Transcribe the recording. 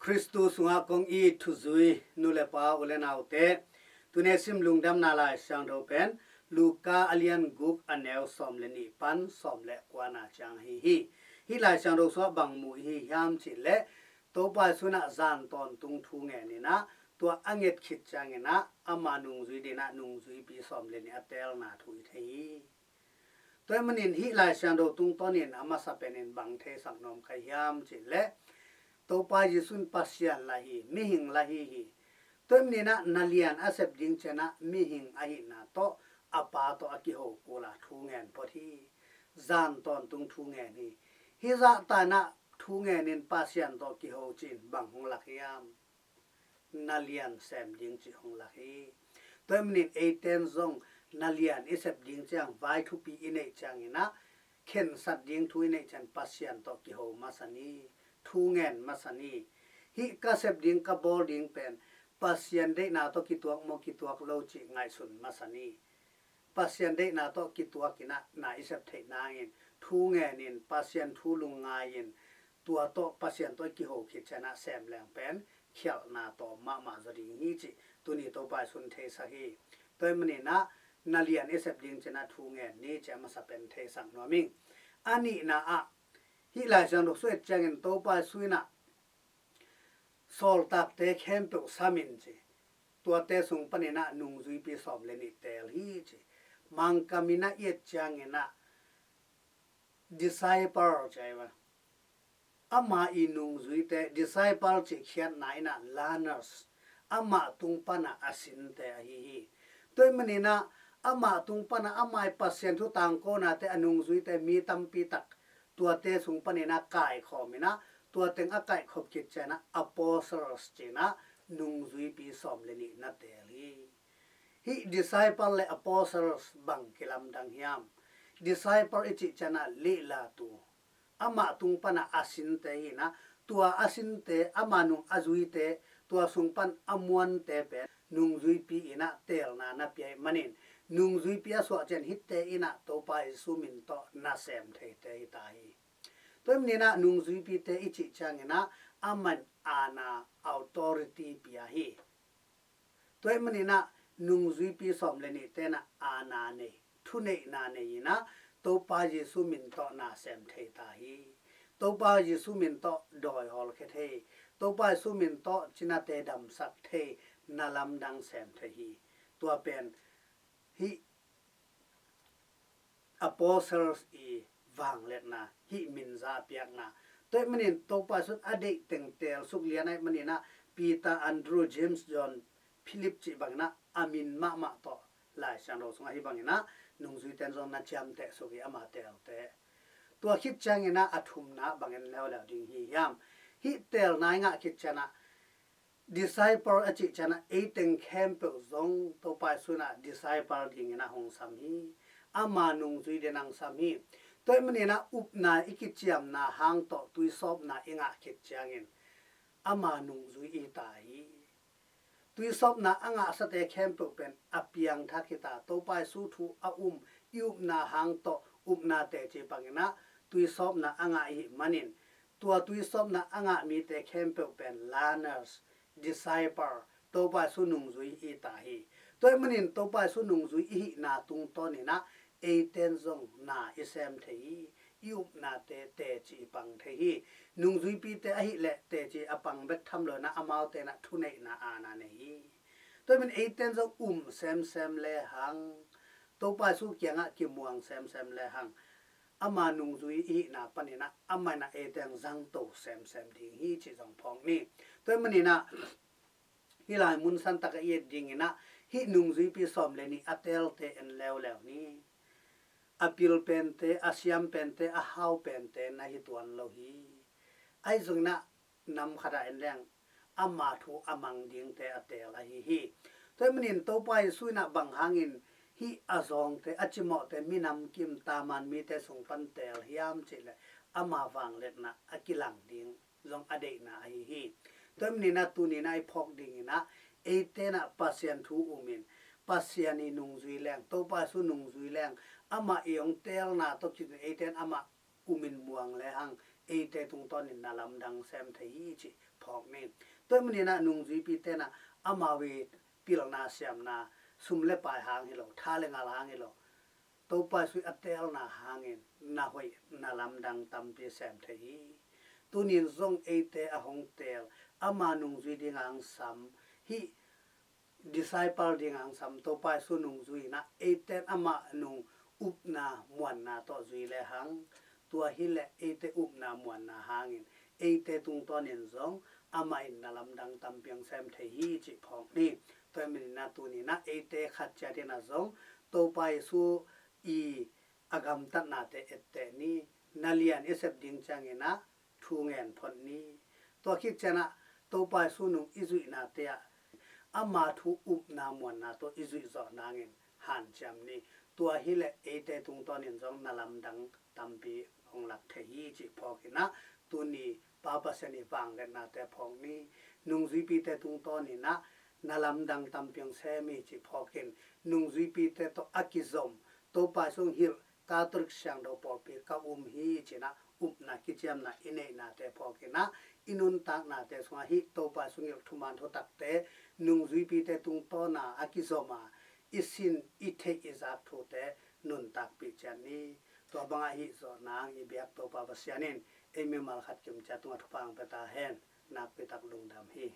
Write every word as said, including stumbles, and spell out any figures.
Khristu sungah kong it thuzui nu le pa, u le naute, tuni sim lungdamna Lai Siangtho pen Luka a lian guk, a neu sawm le nih pan sawm le kuana ciang ahi hi. Hih Lai Siangtho sungah bang mu i hi hiam cih leh, Topa Jesu in ah zan tawntung thu ngen in ah, tua a nget khit ciangin ah ama nungzui dingin ah nungzuipi sawm le nih a teelna thu i thei hi. Tua ahih manin hih Lai Siangtho tungtawnin a masa penin bang theisak nuam ka hiam cih leh, Topa Jesu in Pasian lah hi, mihing lah hi hi. Tua ahih manin ah na lian a sep ding ciangin ah mihing ahihna tawh a Pa tawh a kiho kul a thu ngen phot hi. Zan tawntung thu ngen hi. Hih zahtakin ah thu ngenin Pasian tawh kiho cih in bang hong lak hiam? Na lian sem ding cih hong lak hi. Tua ahih manin eiten zong na lian i sep ding ciang, vai thupi i neih ciangin ah, khensat ding thu i neih ciang Pasian tawh kiho masa ni, thu ngen masa ni. Hih ka sep ding, ka bawl ding pen Pasian deihna tawh kituak maw, kituak lo cih ngaihsun masa ni. Pasian deihna tawh kituakin ah na i sep theih nangin, thu ngenin, Pasian thu lungngai-in, tua tawh Pasian tawh i kiho khit ciangin ah sem leng pen khialhna tawm mahmah zaw ding hi cih tuni Topa Jesu in theisak hi. Tua ahih manin ah na lian i sep ding ciangin ah thu ngen ni cih a masa pen theisak nuam ing. A nihna ah, hih Lai Siangtho sung et ciangin Topa Jesu in ah sawltakte khempeuh sam in ci. Tuate sung panin ah nungzuipi sawm le nih teel hi ci. Mangkam in ah i et ciangin ah disciple ci a hi ve. Ama i nungzuite, disciple cih khiatna in ah learners, amah tung pan ah a sinte ahi hi. Tua ahih manin ah amah tung pan ah ama i Pasian thu tangkonate, a nungzuite, mi tampi tak tuate sung panin ah kaikhawm in ah, tua teng a kaihkhop khit ciangin ah apostles ci-in ah nungzuipi sawm le nih na teel hi. Hih disciple le apostles bang kilamdang hiam? Disciple i cih ciangin ah lehlatu, amah tung pan ah a sinte hi in ah, tua a sinte, ama nung a zuite, tua sung pan a muante pen nungzuipi in ah teelna na pia ahih manin, nungzuipi a suah ciang hihte in ah Topa Jesu min tawh nasem theite hi ta hi. Tua ahih manin ah nungzuipite i cih ciangin ah, aman aana, authority pia hi. Tua ahih manin ah nungzuipi sawm le nihte in ah aana nei, thuneihna nei in ah Topa Jesu min tawh nasem thei ta hi. Topa Jesu min tawh dawi hawlkhia thei, Topa Jesu min tawh cinate damsak thei, na lamdang sem thei hi. Tua pen hih apostles i vangliatna, hih min za a piakna. Tua ahih manin Topa Jesu in a deih teng teelsuk lian ahih manin ah Peter, Andrew, James, John, Philip cih bangin ah a min mahmah tawh Lai Siangtho sungah hih bangin ah nungzuite in zong na ciamteh suk hi, ama teelte. Tua khit ciangin ah a thumna bang en leuleu ding hi hiam? Hih teelna i ngah khit ciangin ah disciple a cih ciangin ah eiteng khempeuh zong Topa Jesu in ah disciple dingin ah hong sam hi. Ama nungzui dingin ah hong sam hi. Tua ahih manin ah upna i kiciamna hang tawh tuisawpna i ngah khit ciangin ama nungzui i hi ta hi. Tuisawpna a ngahsate khempeuh pen a piangthak hi ta, Topa Jesu thu a um, i upna hang tawh upna teci bangin ah tuisawpna a ngah i hih manin, tua tuisawpna a ngah mite khempeuh pen learners, disciple, Topa Jesu nungzui i hi ta hi. Tua ahih manin Topa Jesu nungzui i hihna tungtawnin ah eiten zong na i sem thei hi. I upnate teci i pang thei hi. Nungzuipite ahih leh teci a pang bek tham lo in ah amaute in ah thuneihna aana nei hi. Tua ahih manin eiten zong um semsem lehang, Topa Jesu kiangah kimuang semsem lehang, ama nungzui i hihna panin ah amah in ah eite zangto semsem ding hi cih zong phawk ni. Tua ahih manin ah hih lai mun santak ah i et dingin ah hih nungzuipi sawm le nih a teelte en leuleu ni. A pil pente, a siam pente, a hau pente na hi tuan lo hi. Ahi zongin ah nam khat ah en leng ama thu a mang dingte a teel ahi hi. Tua ahih manin Topa Jesu in ah bang hangin hih a zawngte, a cimawhte, minam kim, taman mite sung pan teel hiam cih leh ama vangliatna a kilang ding zong a deihna ahi hi. Tua ahih manin ah tuni in ah i phawk dingin ah eite in ah Pasian thu umin, Pasian i nungzui leng, Topa Jesu nungzui leng, amah i hong teelna tawh kizui eite in amah umin muang lehang eite tungtawnin na lamdang sem thei hi cih phawk ni. Tua ahih manin ah nungzuipite in ah amau ii pilna siamna, sum le pai hang hi lo, tha le ngal hang hi lo, Topa Jesu a teelna hangin na hoih na lamdang tampi sem thei hi. Tunin zong eite a hong teel, ama nungzui ding a hong sam, hih disciple ding a hong sam Topa Jesu nungzui in ah eite in amah nung upna muanna tawh zui le hang, tua hileh eite upna muanna hangin eite tungtawnin zong amah in na lamdang tampi hong sem thei hi cih phawk ni. Tua ahih manin ah tuni in ah eite khat ciat in ah zong Topa Jesu ii a gamtatnate etteh ni. Na lian i sep ding ciangin ah thu ngen phot ni. Tua khit ciangin ah Topa Jesu nung i zuihnate ah ama thu upna muanna tawh i zuih zawh nangin hanciam ni. Tua hileh eite tungtawnin zong na lamdang tampi hong lak thei hi cih phawk in ah tuni Pa Pasian ii vangliatnate phawk ni. Nungzuipite tungtawnin ah na lamdang tampi hong sem hi cih phawk in, nungzuipite tawh a kizom, Topa Jesu hong hilh Catholic Siangtho Pawlpi ka um hi ci-in ah upna kiciamna i neihnate phawk in ah, i nuntaknate sungah hih Topa Jesu hong hilh thuman thutakte, nungzuipite tungtawn a a kizom a i sin i theih i zak thute nuntakpih ciat ni. Tua bangah hih zawh nang i biak Topa Pasian in ei mimal khat kim ciat tungah thupha hong pia ta hen. Nakpi tak lungdam hi.